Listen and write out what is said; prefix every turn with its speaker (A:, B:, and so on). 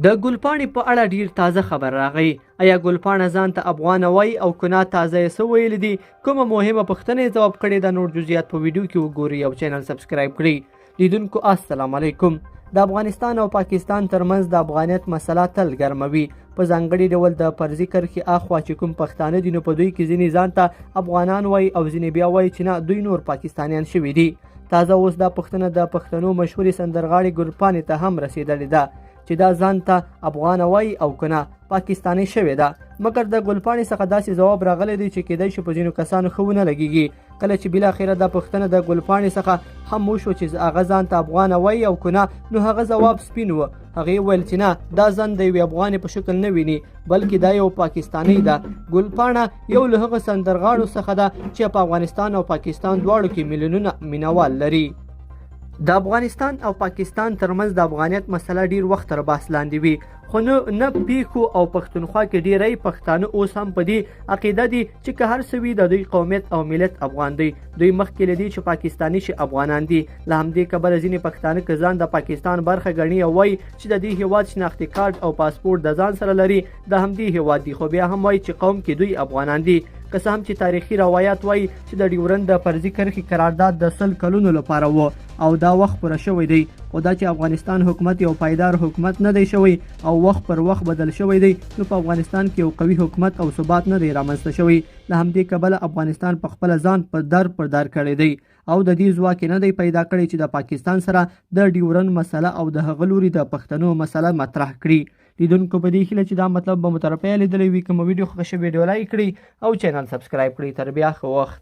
A: د ګلپاڼې په اړه ډیر تازه خبر راغی. ایا ګلپاڼه ځان ته افغانه وایي او که نه؟ تازه یې څه ویلي دي؟ کومه مهمه پوښتنه یې ځواب کړې ده؟ نور جزئیات په ویډیو کې وګورئ او چینل سبسکرایب کړئ. لیدونکو السلام علیکم. د افغانستان او پاکستان ترمنځ د افغانیت مسله تل ګرمه وي، په ځانګړي ډول د فرضي کرښې اخوا چې کوم پښتانه دي، نو په دوی کې ځینې ځان ته افغانان وایي او ځینې بیا وایي چې نه، دوی نور پاکستانیان شوي دي. تازه اوس دا پوښتنه د پښتنو مشهورې سندرغاړې ګلپاڼې ته هم رسېدلې ده چې دا ځان ته افغانه وایي او که نه پاکستاني شوې ده. مګر د ګلپاڼې څخه داسې ځواب راغلی دی چې کیدای شي په ځینو کسانو ښه ونه لګیږي. کله چې بالاخره دا پوښتنه د ګلپاڼې څخه هم وشو چې هغه ځان ته افغانه وایي او که نه، نو هغه ځواب سپین و. هغې ویل چې نه، دا ځان د یوې افغانې په شکل نه ویني، بلکې دا یو پاکستانۍ ده. ګلپاڼه یو له هغه سندرغاړو څخه ده چې په افغانستان او پاکستان دواړو کې میلیونونه مینوال لري. د افغانستان او پاکستان ترمنځ د افغانیت مسله ډیر وخت تر بحث لاندې وي، خو نه پیښو او پښتونخوا کې ډیری پښتانه اوس هم په دې عقیده دي چې که هر څه وي د دوی قومیت او ملت افغان دی. دوی مخکې له دې چې پاکستاني شي افغانان دي. له همدې کبله ځینې پښتانه که ځان د پاکستان برخه ګڼي او وایي چې د دې هیواد شناختي کارت او پاسپورت د ځان سره لري، د همدې هیواد دي، خو بیا هم وایي چې قوم کې دوی افغانان دي. که څه هم چې تاریخي روایت وایي چې د ډیورند د فرضي کرښې قرارداد د 100 کلونو لپاره و او دا وخت پوره شوی دی، خو دا چې افغانستان حکومت یو پایدار حکومت نه دی شوی او وخت پر وخت بدل شوی دی، نو په افغانستان کې یو قوي حکومت او ثبات نه دی رامنځته شوی. له همدې کبله افغانستان په خپله ځان په در پر در کړی دی او د دې ځواک یې نه دی پیدا کړی چې د پاکستان سره د ډیورند مسله او د هغه لوري د پښتنو مسله مطرح کړي. لیدونکو په دې هیله چې دا مطلب به مو تر پایه لیدلی وي. کومه ویډیو خوښه شوې، ویډیو لایک کړئ او چینل سبسکرایب کړئ. تر بیا ښه وخت.